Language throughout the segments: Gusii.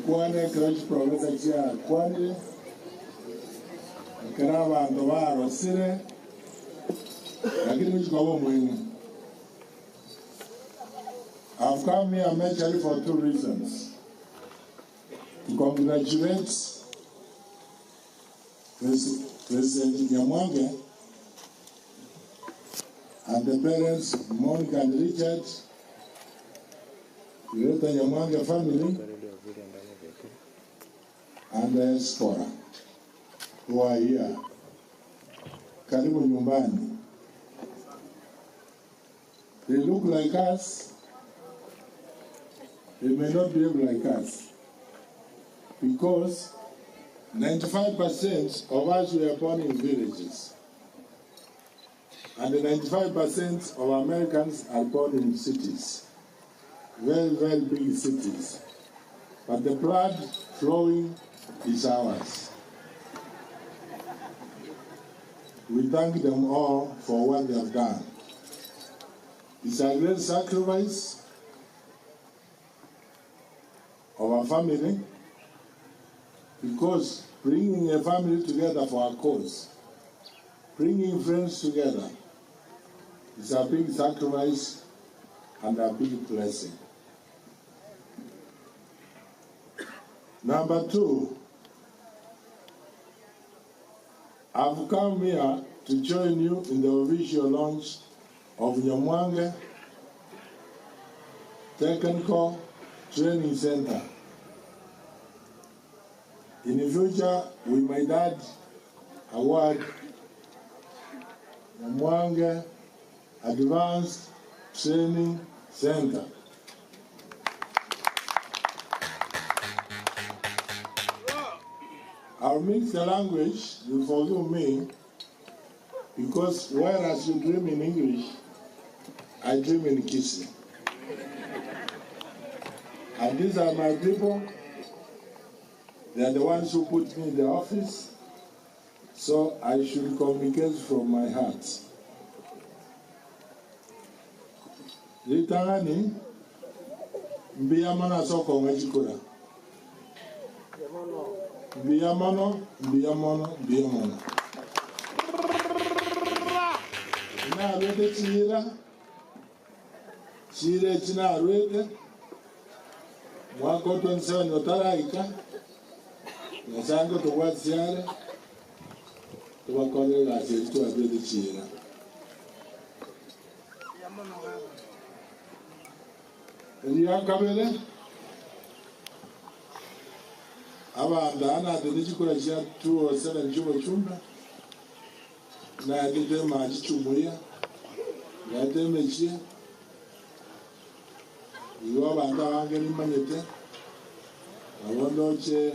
Gokwana ekero chiprofesa chiakwanire, ekero abanto barosire, lakini gochia koba omweng'e. I've come here majorly for two reasons, to congratulate President Nyamwange and the parents Monica and Richard, Greater Nyamwange family and diaspora who are here. Karibu nyumbani. They look like us, they may not behave like us because 95% of us were born in villages and 95% of Americans are born in cities, very, very big cities. But the blood flowing is ours. We thank them all for what they have done. It's a great sacrifice of a family because bringing a family together for a cause, bringing friends together, is a big sacrifice and a big blessing. Number two, I've come here to join you in the official launch of Nyamwange Technical Training Center. In the future, we might add a word Nyamwange Advanced Training Center. I'll mix the language, you forgive me, because whereas you dream in English, I dream in Kisii. And these are my people. They are the ones who put me in the office. So I should communicate from my heart. Ritang'ani, mbuya mono ase okong'a chikura. Mbuya mono, mbuya mono, mbuya mono. Narwete chiira, chiira echi narwete, mwaka o 27 otaraika, Nyasae ngotobwatisia are, tobakorere egasi eria twarwete chiira. Eria kabere, abanto aa natete chikura chia 207 chi'obochumbe, naetete emachi chi'omuya, ngaeta emechie, igo abanto abange nimanyete, nabo ndoche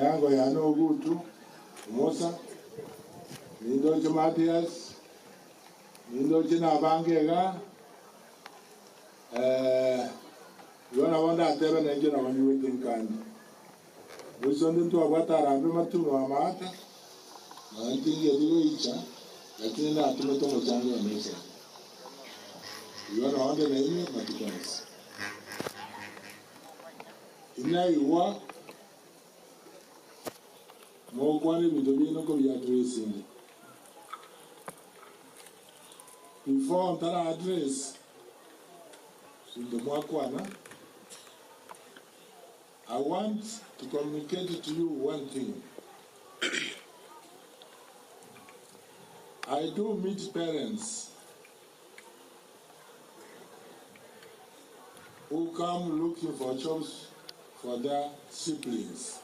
eango yane Ogutu, Omosa, nindoche Mathias, Nindoche nabange iga, eh, igo nabo ndatebe nainche nabo nyigwete nkande. Boiso onde ntwabwate arambe matuno amaate, nonya ntingeti goicha, lakini natomete omochango one esegi. Igo noo nde nainwe matuko onsi. Inaigwa mogokwana ebinto biaino nkobiaddressinge. Before ntara address ebinto mwakwana, I want to communicate to you one thing. I do meet parents who come looking for jobs for their siblings.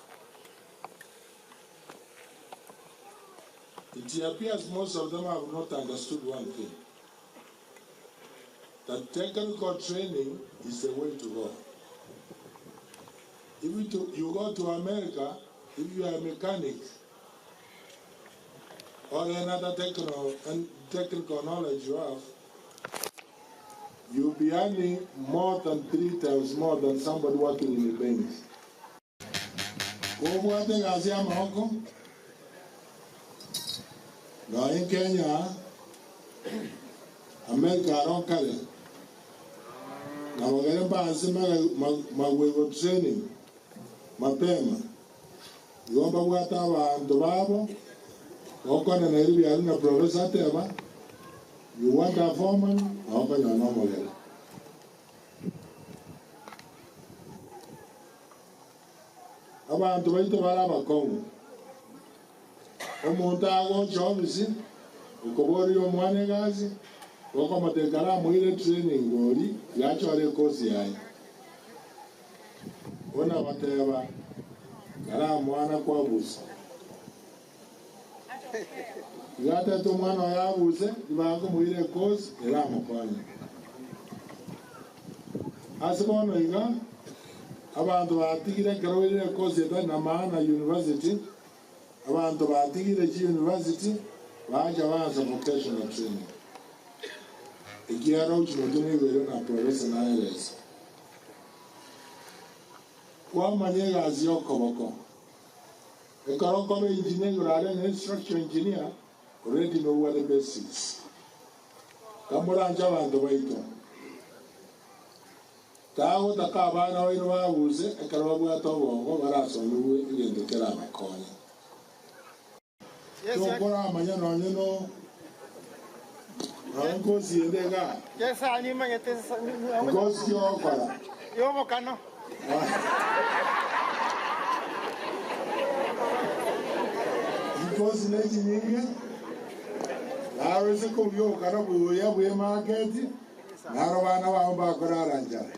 It appears most of them have not understood one thing, that technical training is the way to go. If you, to, you go to America, if you are a mechanic or another technical, technical knowledge you have, you'll be earning more than three times more than somebody working in a bank. Kobwate egasi y'amaboko, nonye Kenya, America aro kare, Nabagere mbanse magwego training mapema. Igo mbabwate abanto babo, gokwana Nairobi aria na Professor ateba, you want a foreman, nabo okonyora na omogere. Abanto baito bare abakong'u. Omonto agocha ofisi, okoboria omwana egasi, gokomotebia karamoire training bori, iga achore ekosi yaye. Buna goteba, Karamwana kwabusa. Iga atete omwana oye abuse, ribaga komoira ekosi eramokonye. Ase bono iga, abanto batigire ekero oirire ekosi etari na maana university, abanto batigire chiuniversity bacha baansa vocational training. Ekiagera gochia motwe nigo ere na professor naerese. Kwamanya egasi y'okoboko. Ekero okoba engineer igoro aria onye structural engineer already nobwate basics. Kamoranche abanto baito. Tagotaka abana baino babuse ekero babwate obongo barasomigwe egento kerabakonye. Tokoramanya nonye no nonye nkosi ende igaa. Nkosi ki ogokora? Chinkosi ne chinyinge, naro ase kobuya obokano buya bw'emaketi, naro abana bao mbakorara nchara.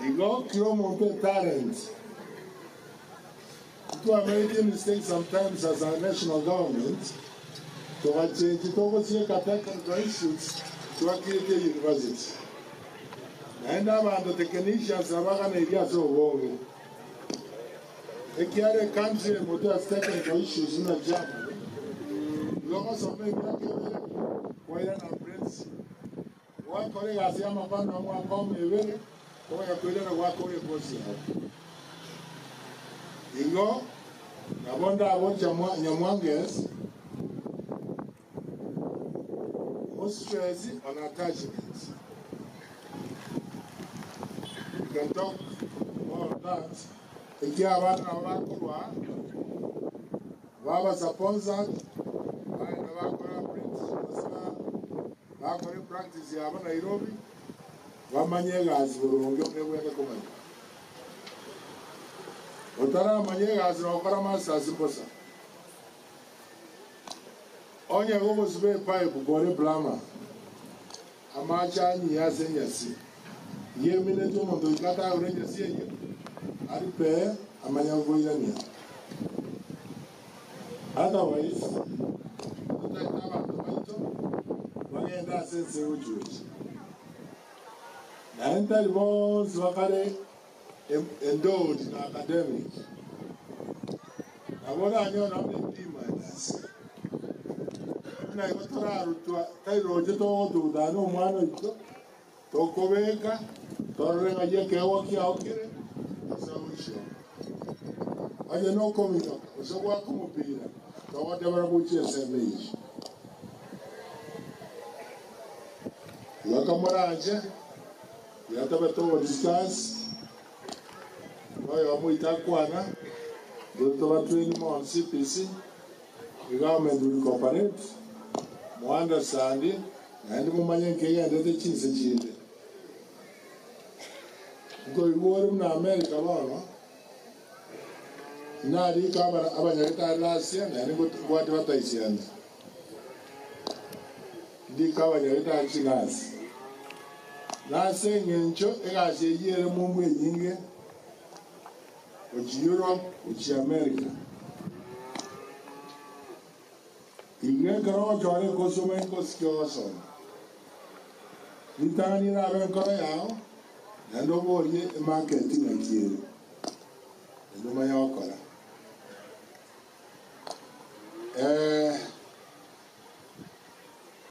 Igo kera omonto etalent. Ntwamake mistake sometimes as a national government togachenchi togosieka technical institutes twakirete university. Naende abanto technicians abaganeirie ase obonge. Ekiagera ecountry eye motwe ase technical issues buna Germany, igo ogosoma emiaka ebere kwairana apprenticeship. Gwakora egasi y'amapanda omwaka omo ebere, konya koirana gwakora ekosi yao. Igo nabo ndagocha Nyamwanges mo stress on attachment. We can talk more on that. Ekiagera abana nabo bakorwa baba sponsored bagenda bakora apprenticeship gose Bakore practice yabo Nairobi bamanye egasi boronge buna ebwenerete komanywa. Otaramanya egasi nokora masters mbosa. Onye gogosiba epipe kore plumber, amache anyiye ase enyasi, iga emineti omonto goika atagore enyasi eyio aripe amanye gokoirania. Otherwise, totagete abanto baito bagende ase ense egochia-gochia. Naende tari bonsi bakare endowed na academic. Nabo oranyore nonye ne B minus. Buna igo torarutwa, tari roche togotugutana na omwana oito, tokobeka torore ng'ai ekeegwa kiao kere ase ogochia. Onye nokominyoka gose goaka omopira, togotebera gochia ensemo eyio. Igo kamoranche, tiga tobe togodiscuss, noyomo oito akwana, intwe tobatrain mono CPC, the government will cooperate, mo understand, naende momanye nki egenderete chinse chinde. Nkoigwa ore buna America bono, Narike abanyagetari Asia, naende ngobwate bataisiana. Ndike abanyagetari chigasi. Nase engencho egasi eyio ere mumbu enyinge gochia Europe, gochia America. Igo ekero ogochora ekosoma enkosi ki ogosoma, ritang'ani erabe enkoro yao, naende oborie emarket ng'aki ere. Naende omanye gokora. Eh.